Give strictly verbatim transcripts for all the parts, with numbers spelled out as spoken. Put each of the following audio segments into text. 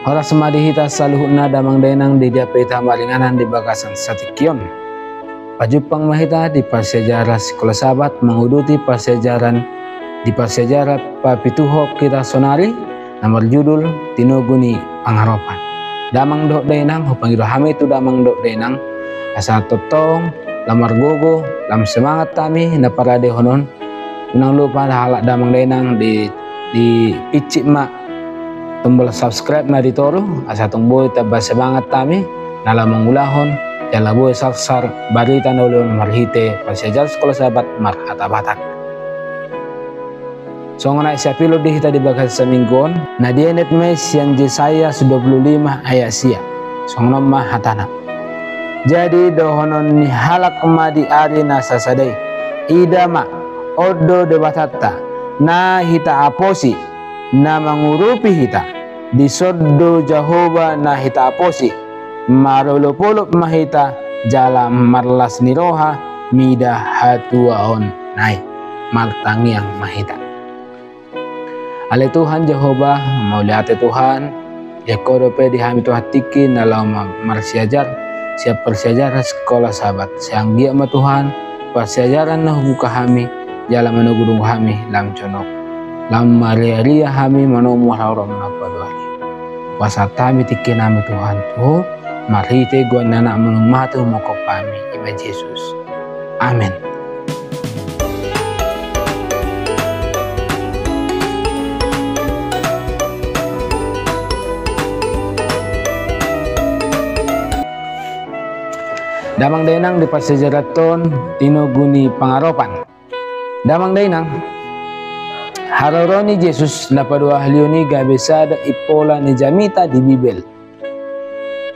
Horas ma di hita saluhutna damang dainang di dia pe hita maringanan di bagasan satingki on. Pajumpang ma hita di parsiajaran Sikola Sabat manguduti parsiajaran di parsiajaran papituhon hita sonari na marjudul Tinogu ni Pangaropan. Damang dohot dainang, hupangido hami tu damang dohot dainang asa tongtong lam margogo, lam semangat hami na paradehon on. Unang lupa halak damang dainang di, di pincit ma tombol subscribe na di toru asa tung boi tamba semangat hami na laho mangulahon jala boi sarsar barita na uli on marhite parsiajaran Sikola Sabat marhata Batak. Songon na siapilon di hita di bagasan saminggu on, na dienet ma i sian Jesaya dua puluh lima ayat sia. Songon on ma hatana. Jadi dohonon ni halak ma di ari na sasada i, ida ma, on do Debatanta, na hita aposi, na mangurupi hita. Dison do Jahowa na hita aposi, marolopolop ma hita jala marlas ni roha mida hatuaonna i. Martangiang ma hita. Ale Tuhan Jahowa, mauliate Tuhan, dianggo dope di hami Tuhan tingki na laho ma-, marsiajar sian parsiajaran Sikola Sabat. Sai anggiat ma Tuhan, parsiajaran na hubuka hami jala manogunogu hami lam jonok, lam mariaria hami manomu haroro na paduahalion. Pasahat hami tingki nami Tuhan tu Ho, marhite goar ni Anakmu na ummahan tu mongkop hami, i ma Jesus. Amen. Damang dainang, di parsiajaranta on, Tinogu ni Pangaropan. Damang dainang, haroro ni Jesus na paduahalion i gabe sada impola ni jamita di Bibel.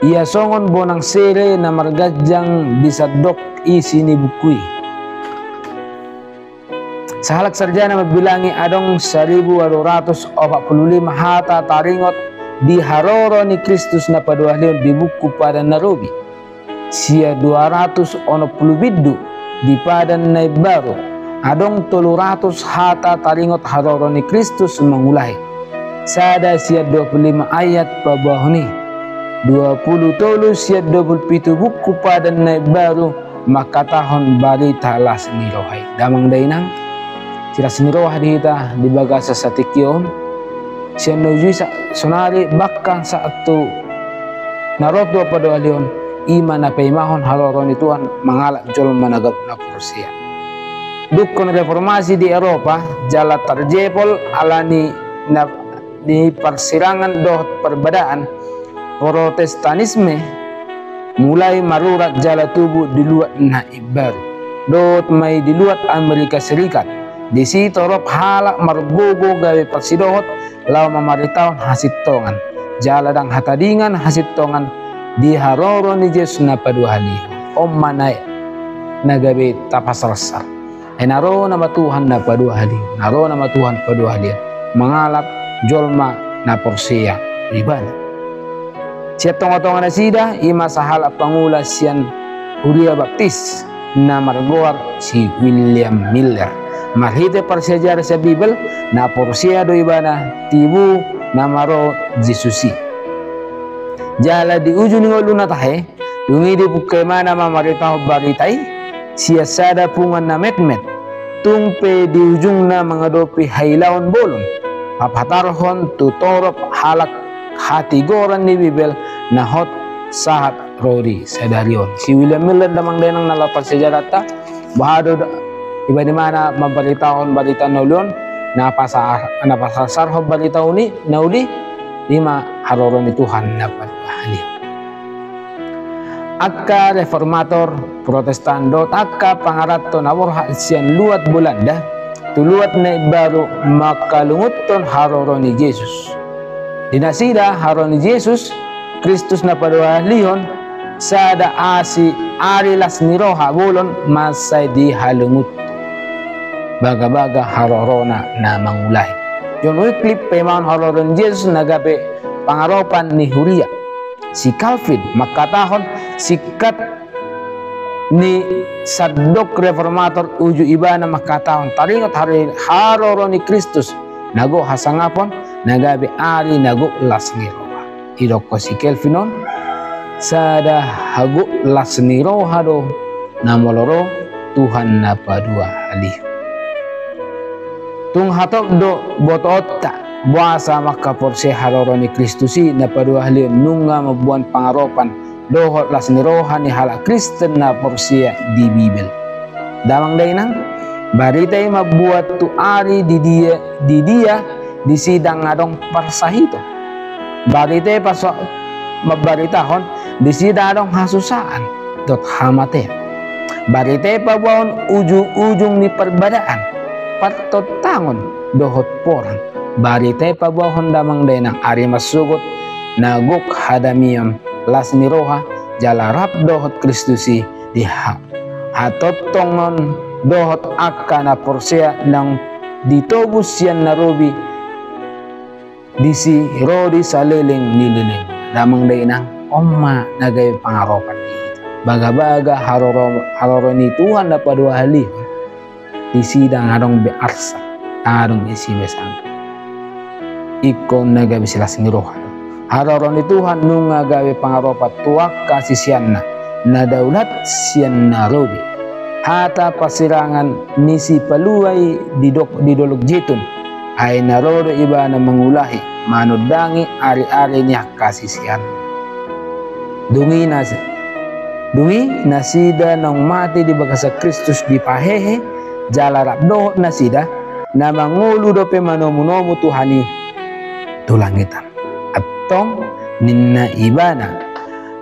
Ia songon bonang sere na marganjang di sandok isi ni buku i. Sahalak sarjana mambilangi adong saribu ualu ratus opat pulu lima hata taringot di haroro ni Kristus na paduahalion di buku Padan na Robi. Sia dua ratus onom pulu bindu di Padan na Imbaru, adong tolu ratus hata taringot haroro ni Kristus mangulahi. Sada sian dua pulu lima ayat paboahon i. Dua pulu tolu sian dua pulu pitu buku Padan na Imbaru mangkatahon barita las ni roha i. Damang dainang, silas ni roha di hita di bagasan satingki on, sian na uju i sa-, sonari bahkan sahat tu na ro tu paduahalion, i ma na paimahon haroro ni Tuhan mangalap jolma na gabe na porsea. Dungkon reformasi di Eropa jala tarjepol ala ni na, ni parsirangan dohot parbadaan, Protestanisme mulai marurat jala tubu di luat na imbaru, dohot ma i di luat Amerika Serikat. Disi torop halak margogo gabe parsidohot laho mamaritahon hasintongan jala ndang hatadingan hasintongan di haroro ni Jesus na paduahalion. On ma na, na gabe tapasarsar. Ai na ro nama Tuhan na paduahalion, na ro nama Tuhan paduahalion mangalap jolma na porsea Ibana. Sian tongatonga nasida, i ma sahalak pangula sian huria baptis na margoar si William Miller. Marhite parsiajaran sian Bibel, na porsea do ibana tibu na maroro Jesus i. Jala di uju ni ngoluna tahe, dung i dipungka ibana mamaritahon barita i sian sada punguan na metmet, tung pe di ujungna mangadopi hailaon bolon, papatarhon tu torop halak hatigoran ni Bibel na hot sahat ro di sadari on. Si William Miller damang dainang na laho parsiajaranta, boha do da-, ibana i ma na mambaritahon barita na uli on, na pasa-, na pasarsarhon barita uli, na uli, i ma haroro ni Tuhan na paduahalion. Angka reformator, Protestan dohot angka pangaranto na borhat sian luat Bolanda tu luat na imbaru mangkalungunhon haroro ni Jesus. Di nasida haroro ni Jesus Kristus na paduahalion sada asi ari las ni roha bolon mansai dihalungunhon. Bagabaga harorona na mangulahi. John Wycliffe paimahon haroro ni Jesus na gabe pangaropan ni huria. Si Calvin mangkatahon singkat ni sandok reformator uju ibana mangkatahon taringot hari haroro ni Kristus na gok hasangapon na gabe ari na gok las ni roha. Didok si Kelvin on, sada hagok las ni roha do na molo ro Tuhan na paduahalihon. Tung hatop do botoonta boasa mangkaporseai haroro ni Kristus i na paduahalihon nunga mamboan pangaropan dohot las ni roha ni halak Kristen na porsea di Bibel. Damang dainang, barita i mamboan tu ari di dia, di dia disi ndang adong parsahiton. Barita i paso mambaritahon disi ndang adong hasusaan dohot hamatean. Barita i paboahon ujung-ujung ni parbadaan, partontangon dohot porang. Barita i paboahon damang dainang ari marsogot na gok hadamion, las ni roha jala rap dohot Kristus i di ha-, hatongtongon dohot angka na porsea naung ditobus sian na robi disi ro di saleleng ni leleng. Damang dainang, on ma na gabe pangaropan di hita. Bagabaga haroro, haroro ni Tuhan na paduahalihon, disi ndang adong be arsak, ndang adong isi be sangkap. Ingkon na gabe silas ni roha do. Haroro ni Tuhan nunga gabe pangaropan tu angka siseanna na daulat sian na robi. Hata parsirangan ni Sipalua i didok di Dolok Jetun, ai na ro do ibana mangulahi, manondangi ari-ari ni angka siseanna. Dung i nas-, dung i nasida naung mate di bagasan Kristus dipahehe, jala rap dohot nasida na mangolu dope manomunomu Tuhan i tu langitan. Antong ninna ibana,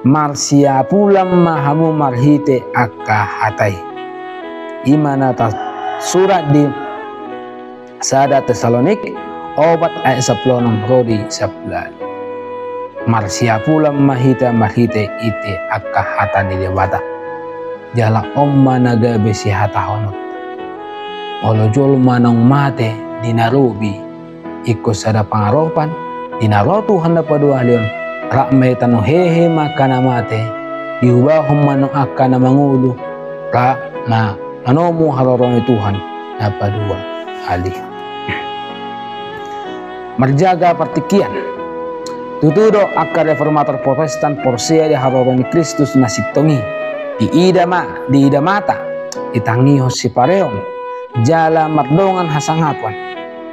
marsiapulan ma hamu marhite angka hata i. I ma na tarsurat di sada Tesalonik opat ayat sampulu onom ro di sampulu ualu. Marsiapulan ma hita marhite ite angka hata ni Debata. Jala on ma na gabe sihatahononta. Molo jolma naung mate di na robi, ingkon sada pangaropan, di na ro Tuhan na paduahalihon, rap ma i tano hehe ma angka na mate, diubahon ma annon angka na mangolu, rap ma manomu haroro ni Tuhan na paduahalihon. Marjaga partingkian. Tutu do angka reformator Protestan porsea di haroro ni Kristus na sintong i. Diida ma, diida mata, ditangihon sipareon, jala mardongan hasangapon.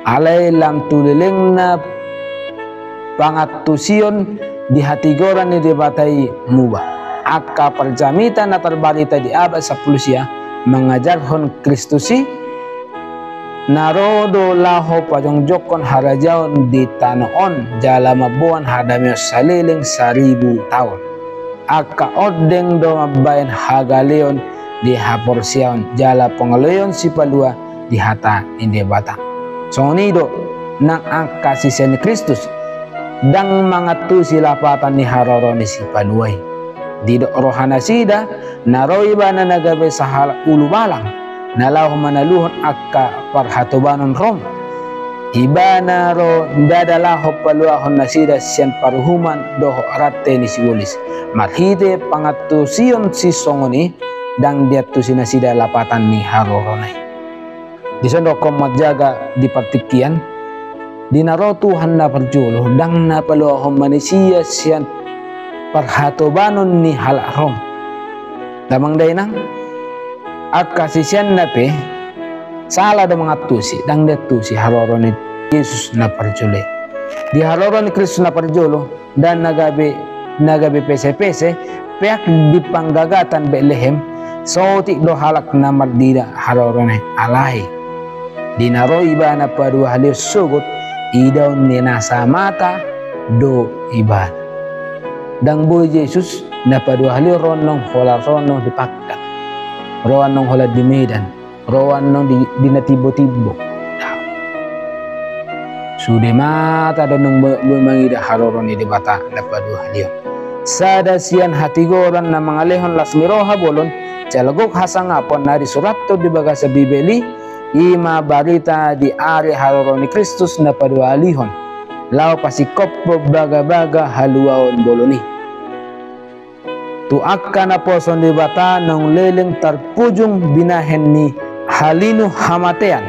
Alai lam tu lelengna pangantusion di hatigoran ni Debata i muba. Angka parjamita na tarbarita di abad sampulu sia mangajarhon Kristus i na ro do laho pajongjongkon harajaon di tano on jala mamboan hadamion saleleng saribu taon. Angka ondeng do mambaen hagaleon di haporseaon jala pangoloion sipalua di hata ni Debata. Songon i do nang angka sisean ni Kristus, ndang mangantusi lapatan ni haroro ni Sipalua i. Didok rohanasida, na ro ibana na gabe sahalak ulubalang, na laho manaluhon angka parhatobanon Rom. Ibana ro ndada laho paluahon nasida sian paruhuman dohot rante ni sibolis. Marhite pangantusion sisongon i, ndang diantusi nasida lapatan ni harorona i. Dison do ingkon marjaga di partingkian, di na ro Tuhan na parjolo, ndang na paluahon manisia sian parhatobanon ni halak Rom. Damang dainang, angka siseanna pe sala do mangantusi, ndang diantusi haroro ni Jesus na parjolo i. Di haroro ni Kristus na parjolo, ndang na gabe, na gabe pesepese, peak di panggagatan Betlehem, saotik do halak na marnida harorona i. Alai di na ro ibana paduahalihon sogot, idaon ni nasa mata do ibana. Ndang boi Jesus na paduahalihon ro annon holan ro annon di pangkat, ro annon holan di medan, ro annon di, di na timbotimbo. Daong. Sude mata do annon boi, boi mangida haroro ni Debata na paduahalihon. Sada sian hatigoran na mangalehon las ni roha bolon jala gok hasangapon na disurathon di bagasan Bibel i, i ma barita di ari haroro ni Kristus na paduahalihon, laho pasingkophon bagabaga haluaon bolon i. Tu angka naposo ni Debata naung leleng tarpujung binahen ni halinu hamatean,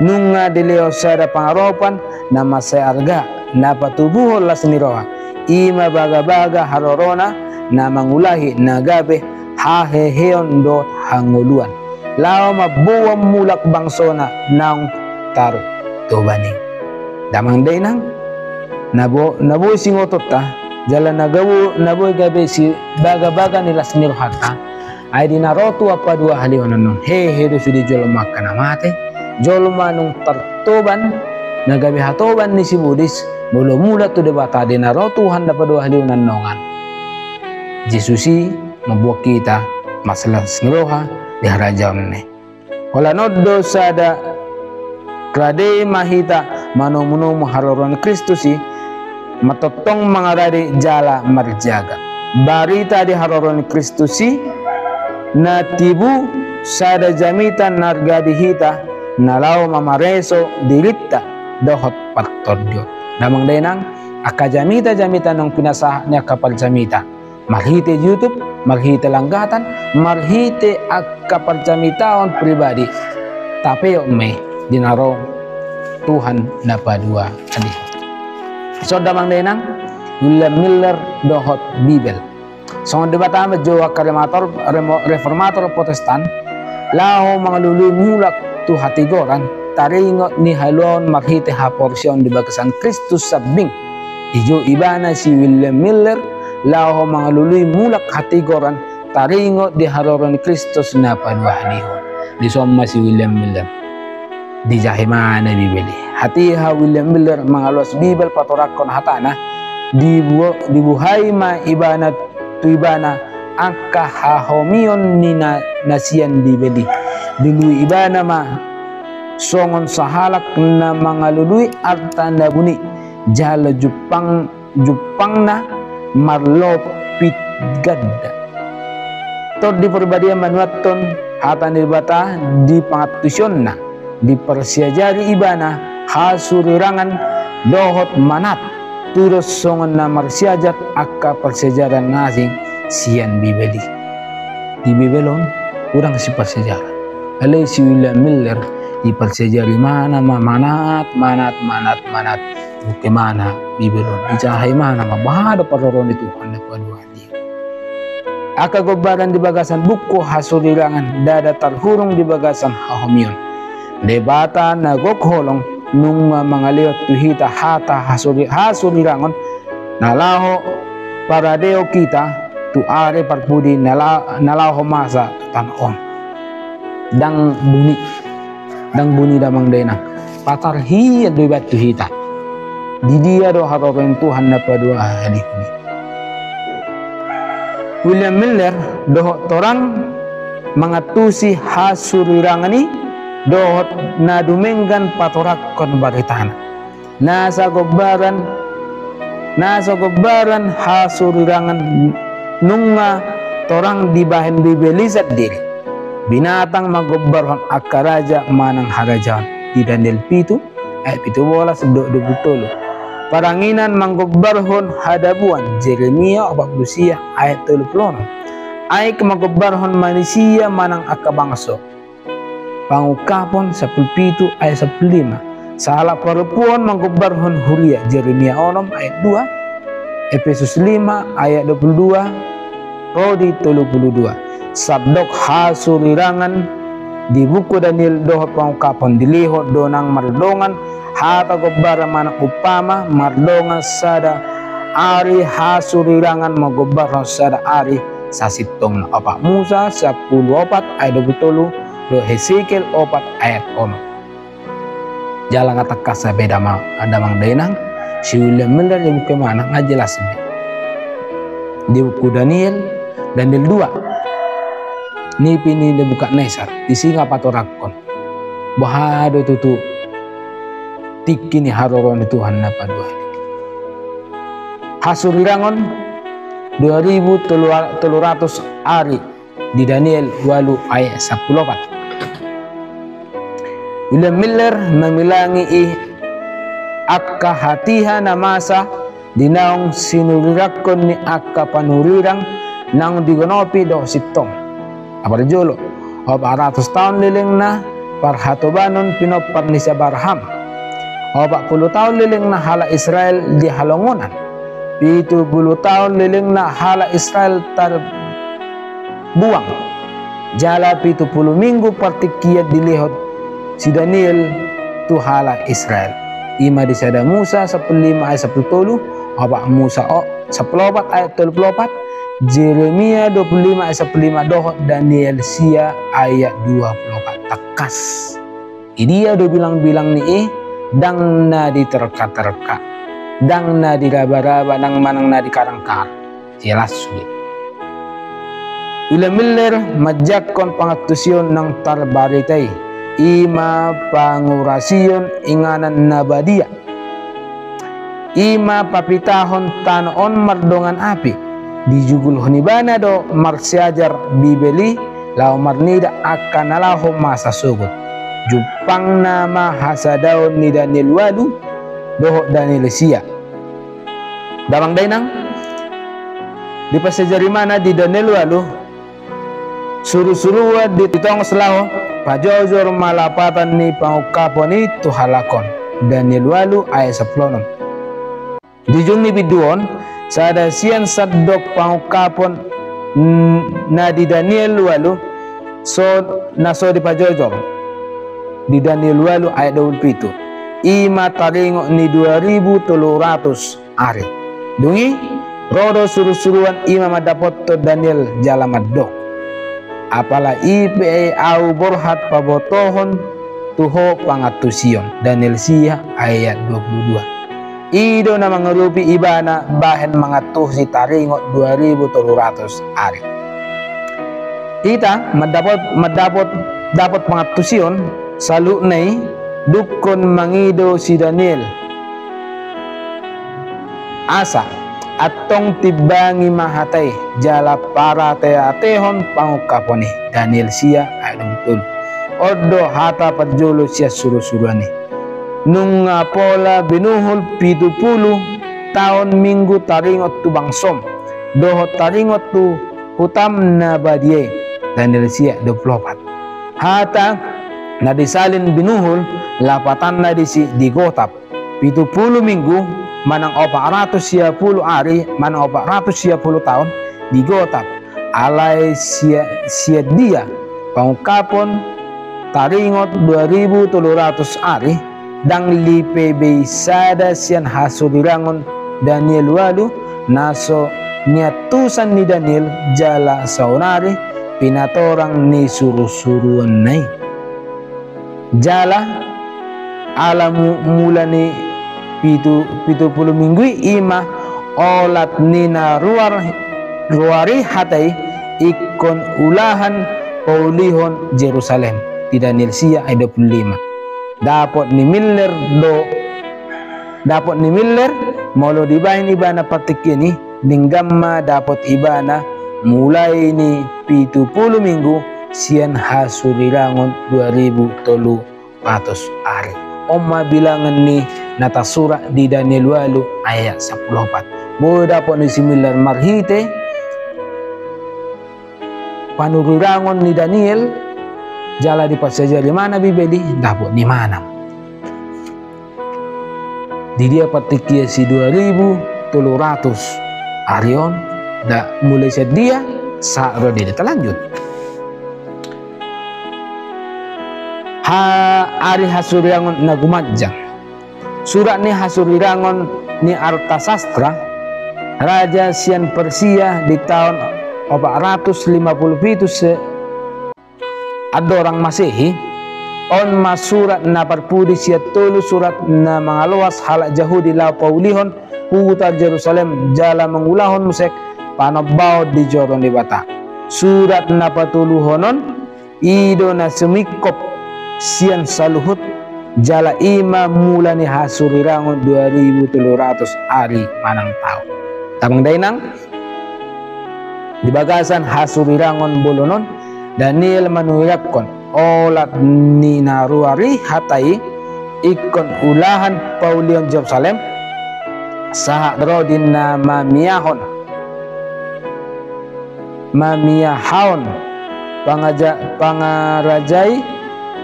nunga dilehon sada pangaropan na mansai arga, na patubuhon las ni roha. i ma bagabaga harorona na mangulahi na gabe haheheon dohot hangoluan, laho mamboan mulak bangsona naung tartoban i. Damang dainang, na bo-, na boi singotonta, jala na gabo-, na boi gabe sibagabaga ni las ni rohanta, ai di na ro Tuhan paduahalihon annon, hehe do sude jolma angka na mate, jolma naung tartoban, na gabe hatoban ni sibodis, molo mulak tu Debata di na ro Tuhan na paduahalihon annongan. Jesus i mamboan hita marlas ni roha di harajaonna i. Holan on do sada rade ma hita manomunomu haroro ni Kristus i, martongtong mangarade jala marjaga. Barita di haroro ni Kristus i na tibu sada jamita na arga di hita, na laho mamareso dirinta dohot partondion. Damang dainang, angka jamita-jamita naung pinasahat ni angka parjamita, marhite YouTube, marhite langgatan, marhite angka parjamitaon pribadi, tapeop ma i di na ro Tuhan na paduahalihon. Son damang dainang, William Miller dohot Bibel. Songon debata ma jo angka remator-, remo-, reformator Protestan, laho mangalului mulak tu hatigoran, taringot ni haluaon marhite haporseaon di bagasan Kristus sambing. Dijou ibana si William Miller laho mangalului mulak hatigoran taringot di haroro ni Kristus na paduahalihon. Dison ma si William Miller. Dijahe ma na Bibel i. Hatiha William Miller mangaluas Bibel patorangkon hatana, dibu-, dibuhai ma ibana tu ibana angka hahomion ni na, na sian Bibel i. Dilului ibana ma songon sahalak na mangalului arta na buni, jala jumpang, jumpangna marlopit ganda. Tondi Parbadia manuathon hata ni Debata di pangantusionna, diparsiajari ibana hasurirangan dohot manat, tudos songon na marsiajar angka parsiajaran na asing sian Bibel i. Di Bibel on, godang siparsiajaran. Alai si William Miller, diparsiajari ibana ma manat, manat, manat, manat. Buka ibana Bibel on, dijahe ibana ma boha do parorot ni Tuhan na paduahalihon. Angka gombaran di bagasan buku hasurirangan ndada tarhurung di bagasan hahomion. Debata na gok holong nunga mangalehon tu hita hata hasuri-, hasurirangon na laho paradehon hita tu ari parpudi na la-, na laho masa tu tano on. Ndang buni, ndang buni damang dainang. Patar hian do ibaen tu hita. Di dia do haroro ni Tuhan na paduahalihon i. William Miller dohot torang mangantusi hasurirangan i dohot na dumenggan patorangkon baritana. Na sagombaran, na sagombaran hasurirangan nunga torang dibahen Bibel i sandiri. Binatang manggombarhon angka raja manang harajaon di Daniel pitu ayat pitu bolas dohot dua pulu tolu. Paranginan manggombarhon hadabuan, Jeremia opat pulu sia ayat tolu pulu onom. Aek manggombarhon manisia manang angka bangso, Pangungkapon sampulu pitu ayat sampulu lima. Sahalak parompuon manggombarhon huria, Jeremia onom ayat dua, Epesus lima ayat dua pulu dua ro di tolu pulu dua. Sandok hasurirangan di buku Daniel dohot Pangungkapon dilehon do nang mardongan hata gombaran manang umpama, mardongan sada ari hasurirangan manggombarhon sada ari sasintongna. Opat Musa sampulu opat ayat dua pulu tolu dohot Hesekiel opat ayat onom. Jala nga tangkas be damang, damang dainang, si William Miller dibuka ibana nga jelas be. Di buku Daniel, Daniel dua. Nipi ni Nebukadnesar, disi nga patorangkon boha do tutu tingki ni haroro ni Tuhan na paduahalihon. Hasurirangon dua ribu tolu ratus ari di Daniel ualu ayat sampulu opat. William Miller mamilangi i angka hatiha na masa di naung sinurirangkon ni angka panurirang naung digonopi dohot sintong. Na parjolo, opat ratus taon lelengna parhatobanon pinompar ni si Abraham. Opat pulu taon lelengna halak Israel di halongonan. Pitu pulu taon lelengna halak Israel tarbuang, jala pitu pulu minggu partingkian dilehon si Daniel tu halak Israel. I ma di Sada Musa sampulu lima ayat sampulu tolu, Opat Musa o, sampulu opat ayat tolu pulu opat, Jeremia dua pulu lima ayat sampulu lima dohot Daniel sia ayat dua pulu opat. Tangkas. Di dia do bilangbilang ni i? Ndang na diterkaterka, ndang na dirabaraba, ndang manang na dikarangkarang. Jelas sude. Ula miller manjangkon pangantusion naung tarbarita i, i ma pangurasion inganan na badia. I ma papitahon tano on mardongan api. Dijugulhon ibana do marsiajar Bibel i laho marnida angka na laho masa sogot. Jumpangna ma hasadaon ni Daniel ualu dohot Daniel sia. Damang dainang, dipasiajari ibana di Daniel ualu, surusuruan di tongos laho pajojor ma lapatan ni pangungkapon i tu halak on. Daniel ualu ayat sampulu onom. Di ujung ni bindu on, sada sian sandok pangungkapon, mm, na di Daniel ualu, so, na so dipajojor. Di Daniel ualu ayat dua pulu pitu. I ma taringot ni dua ribu tolu ratus ari. Dung i, ro do surusuruan i ma mandapothon Daniel jala mandok: Apala i pe ahu borhat pabotohon tu ho pangantusion. Daniel sia ayat dua pulu dua. I do na mangurupi ibana bahen mangantusi taringot dua ribu tolu ratus ari. Hita mandapot, mandapot, dapot pangantusion saluhutna i dungkon mangido si Daniel. Asa, antong timbangi ma hata i, jala parateatehon pangungkapon i. Daniel sia ayat dua pulu tolu. On do hata parjolo sian surusuruan i. Nunga pola binuhul pitu pulu taon minggu taringot tu bangsom, dohot taringot tu hutam na badia i. Daniel sia dua pulu opat. Hata na disalin binuhul, lapatanna disi digotap. Pitu pulu minggu, manang opat ratus sia pulu ari, manang opat ratus sia pulu taon, digotap. Alai sia, sian dia pangungkapon taringot dua ribu tolu ratus ari, ndang lipe be i sada sian hasurirangon Daniel ualu, na so niantusan ni Daniel jala saonari pinatorang ni surusuruanna i. Jala ala mu-, mula ni pitu, pitu pulu minggu i, i ma olat ni na ruar, ruari hata i ingkon ulahan paulihon Jerusalem. Di Daniel sia ayat dua pulu lima. Dapot ni miller do, dapot ni miller, molo dibahen ibana partingkian i, denggan ma dapot ibana mulai ni pitu pulu minggu sian hasurirangon dua ribu tolu ratus ari. On ma bilangan ni na tarsurat di Daniel ualu ayat sampulu opat. Boi dapot ni si miller marhite panurirangon ni Daniel, jala dipasiajari ibana Bibel i, dapot ni ibana. Di dia partingkian si dua ribu tolu ratus ari on, da mulai sian dia, sahat ro di dia, talanjut. Ha, ari hasurirangon na gumanjang. Surat ni hasurirangon ni Artasastra, raja sian Persia di taon opat ratus lima pulu pitu se-, andorang Masehi, on ma surat na parpudi sian tolu surat na mangaloas halak Jahudi laho paulihon huta Jerusalem jala mangulahon muse panombaon di joro ni Debata. Surat na patoluhon on, i do na sumingkop sian saluhut, jala i ma mula ni hasurirangon dua ribu tolu ratus ari manang taon. Damang dainang, di bagasan hasurirangon bolon on, Daniel manuriranghon olat ni na ruari hata i ingkon ulahan paulihon Jerusalem, sahat ro di na mamiahon, mamiahaon pangaja-, pangarajai,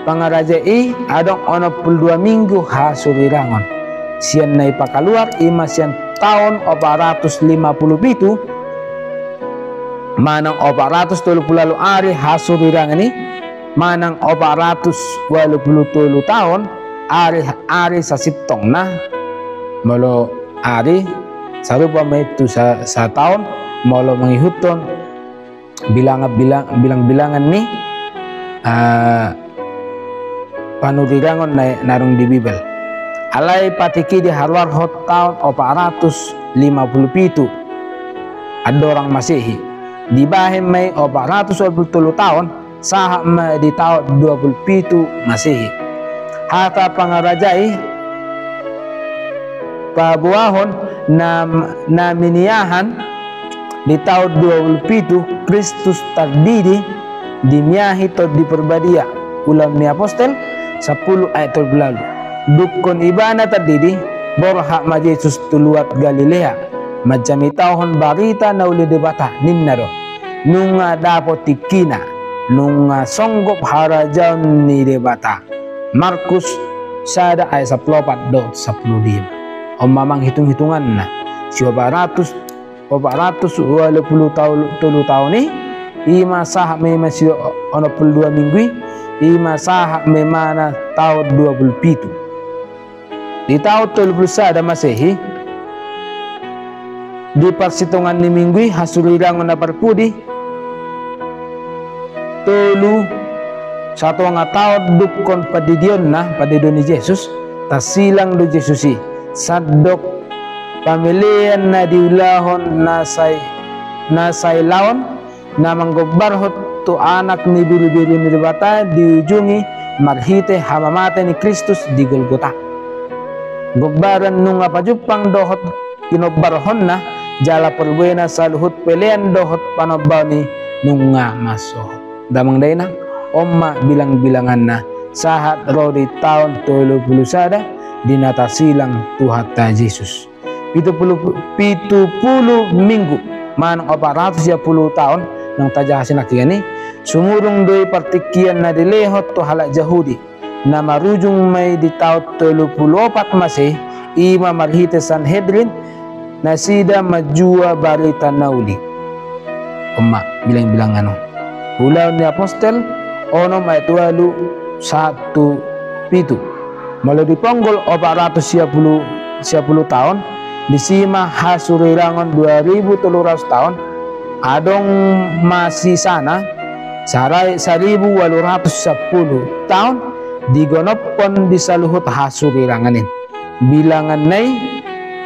pangarajai i adong onom pulu dua minggu hasurirangon. Sian na ipakaluar i ma sian taon opat ratus lima pulu pitu manang opat ratus tolu pulu ualu ari hasurirangan i, manang opat ratus ualu pulu tolu taon ari, ari sasintongna. Molo ari sarupa ma i tu sa, sataon, molo mangihuthon bilangan, bilang, bilang-bilangan ni, ah, panurirangon na, na adong di Bibel. Alai patik i diharuarhon taon opat ratus lima pulu pitu andorang Masehi. Dibahen ma i opat ratus ualu pulu tolu taon, sahat ma di taon dua pulu pitu Masehi. Hata pangaraja i paboahon na, na miniahan di taon dua pulu pitu Kristus tardidi, dimiahi Tondi Parbadia. Ulaon ni Apostel sampulu ayat tolu pulu ualu. Dungkon ibana tardidi, borhat ma Jesus tu luat Galilea, manjamitahon barita na uli ni Debata, ninna do: Nunga dapot tingkina, nunga songgop harajaon ni Debata. Markus sada ayat sampulu opat dohot sampulu lima. On ma amang hitung-hitunganna, si opat ratus, opat ratus ualu pulu tolu taon i, i ma sahat ma i ma si onom pulu dua minggu i, i ma sahat ma i ma na taon dua pulu pitu. Di taon tolu pulu sada Masehi, di parsitongaan ni minggu i, hasurirangon na parpudi, tolu satonga taon dungkon pandidionna, pandidion ni Jesus, tarsilang do Jesus i, sandok pamelean na diulahon na sai, na sai laon, na manggombarhon tu Anak ni Biribiru ni Debata diujungi marhite hamamate ni Kristus di Golgota. Gombaran nunga pajumpang dohot pinombarhonna, jala porbuena saluhut pelean dohot panombaon i nunga mansohot. Damang dainang, on ma bilang-bilanganna, sahat ro di taon tolu pulu sada, di na tarsilang Tuhanta Jesus. Pitu pulu, pitu pulu minggu, manang opat ratus sia pulu taon, naung tajaha sinangkinan i, sumurung do i partingkian na dilehon tu halak Jahudi. Na marujung ma i di taon tolu pulu opat Masehi, i ma marhite Sanhedrin, nasida manjua barita na uli. On ma bilang-bilangan on. Ulaon ni Apostel onom ayat ualu sahat tu pitu. Molo diponggol opat ratus sia pulu, sia pulu taon, disi ma hasurirangon dua ribu tolu ratus taon, adong ma sisana, sarai saribu ualu ratus sampulu taon, digonophon di saluhut hasurirangan i. Bilanganna i,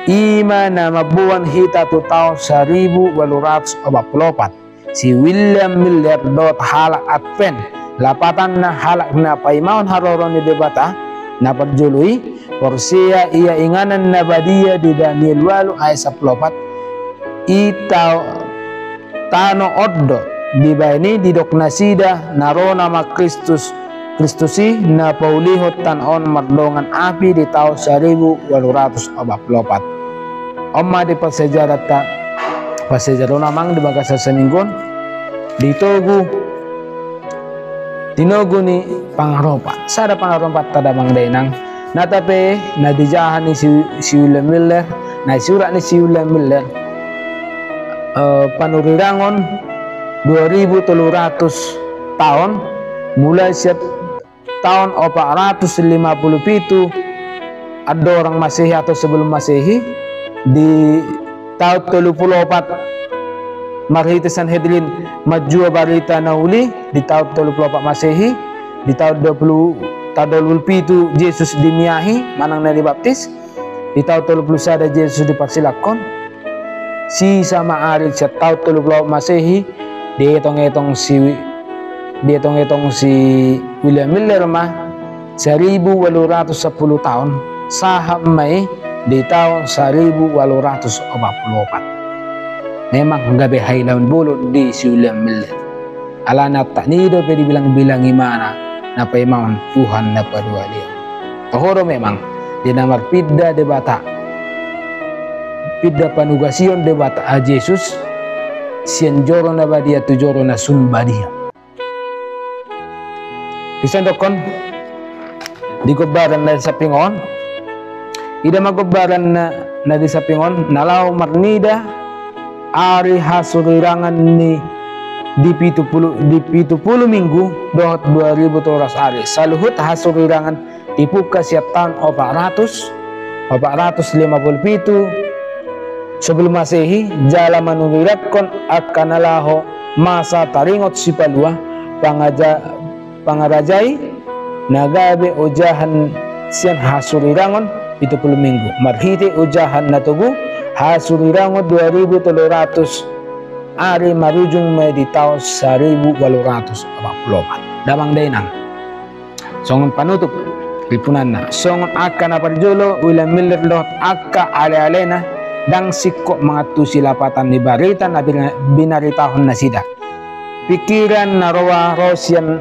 i ma na mamboan hita tu taon saribu ualu ratus opat pulu opat. Si William Miller dohot halak Advent, lapatanna halak na paimaon haroro ni Debata, na parjolo i, porsea ia inganan na badia di Daniel ualu ayat sampulu opat, i tao tano on do dibahen i didok nasida na ro nama Kristus, Kristus i na paulihon tano on mardongan api di taon saribu ualu ratus opat pulu opat. On ma di parsiajaranta, parsiajaranta amang di bagasan saminggu on, ditogu, tinogu ni pangaropa. Sada pangaropanta damang dainang, nata pe na dijaha ni si, si William Miller, na disurat ni si William Miller, eh, panurirangon dua ribu tolu ratus taon, mulai sian taon opat ratus lima pulu pitu andorang Masehi atau sebelum Masehi, di taon tolu pulu opat marhite Sanhedrin manjua barita na uli, di taon tolu pulu opat Masehi, di taon dua pulu, taon dua pulu pitu Jesus dimiahi, manang na dibaptis, di taon tolu pulu sada Jesus diparsilanghon, sisa ma ari sian taon tolu pulu opat Masehi, dietong-etong si, dietong-etong si William Miller ma saribu ualu ratus sampulu taon, sahat ma i di taon saribu ualu ratus opat pulu opat. Memang gabe hailaon bolon di si William Miller. Alana tak ni dope dibilang-bilang imana na paimaon Tuhan na paduahalion. Toho do memang, di na marpinda Debata, pinda panugasion Debata, ah, Jesus, sian joro na badia tu joro na sun badia. Dison dokkon di gombaran na di samping on, Ida ma gombaran na, na di samping on, na laho marnida ari hasurirangan ni di pitu pulu, di pitu pulu minggu dohot dua ribu tolu ratus ari. Saluhut hasurirangan dipungka sian taon opat ratus, opat ratus lima pulu pitu sebelum Masehi, jala manuriranghon angka na laho masa taringot sipalua, pangaja-, pangarajai na gabe ojahan sian hasurirangon pitu pulu minggu. Marhite ojahan na togu, hasurirangon dua ribu tolu ratus ari marujung ma di taon saribu ualu ratus opat pulu opat. Damang dainang. Songon panutup ripunanna, songon angka na parjolo, William Miller dohot angka alealena, ndang singkop mangantusi lapatan ni barita na bina-, binaritahon nasida. Pingkiran na roa ro sian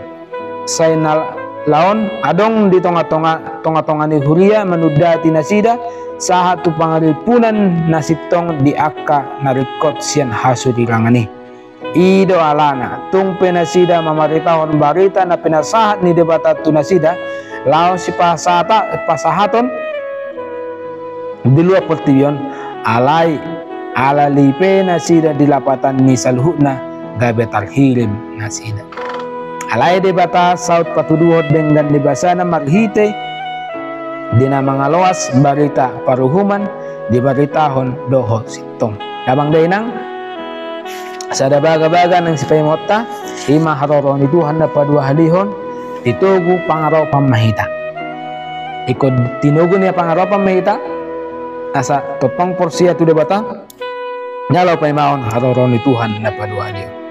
sai na laon adong di tongatonga, tongatonga ni huria manundati nasida, sahat tu pangarimpunan na sintong di angka na ringkot sian hasurirangan i. I do alana, tung pe nasida mamaritahon barita na pinasahat ni Debata tu nasida, laho sipasahata-, pasahaton di luat portibi on, alai alani pe nasida di lapatan ni saluhutna, gabe tarhirim nasida. Alai Debata saut patuduhon denggan ni basana marhite di na mangaloas barita paruhuman dibaritahon dohot sintong. Damang dainang, sada bagabaga nang sipaimaonta, i ma haroro ni Tuhan na paduahalihon, tinogu pangaropan ma hita. Ingkon tinogu ni pangaropan ma hita, asa tongtong porsea tu Debata, na laho paimaon haroro ni Tuhan na paduahalihon.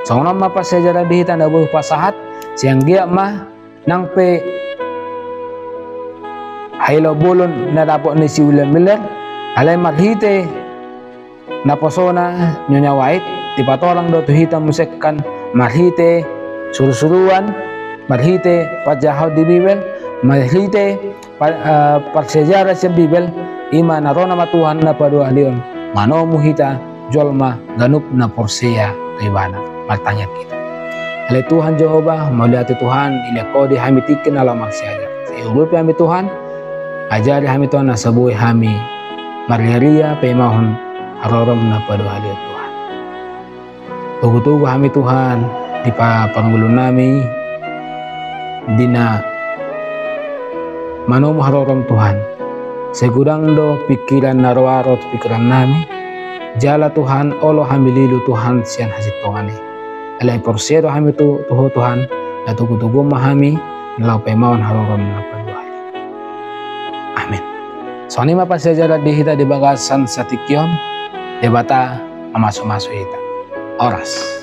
Songon on ma parsiajaran di hita na boi hupasahat, sai anggiat ma nang pe hailaon bolon na dapot ni si William Miller, alai marhite naposona Nyonya White, dipatolang do tu hita muse kan marhite surusuruan, marhite parjahaon di Bibel, marhite pa-, eh, parsiajaran sian Bibel, i ma na ro nama Tuhan na paduahalihon manomu hita jolma ganup na porsea tu Ibana. Martangiang hita. Ale Tuhan Jahowa, mauliate Tuhan, dilehon Ho di hami tingki na laho marsiajar. Sai urupi hami Tuhan, ajari hami Tuhan asa boi hami marriaria paimahon haroroM na paduahalihon Tuhan. Togutogu hami Tuhan, di pa-, parngoluonnami, di na manomu haroroM Tuhan. Sai godang do pingkiran na roa ro tu pingkirannami, jala Tuhan olo hami lilu Tuhan sian hasintongan i. Alai porsea do hami tu, tu Ho Tuhan, na togutogu ma hami, na laho paimahon haroroM na paduahalihon. Amin. Songon i ma parsiajaran di hita di bagasan satingki on, Debata mamasumasu hita. Horas.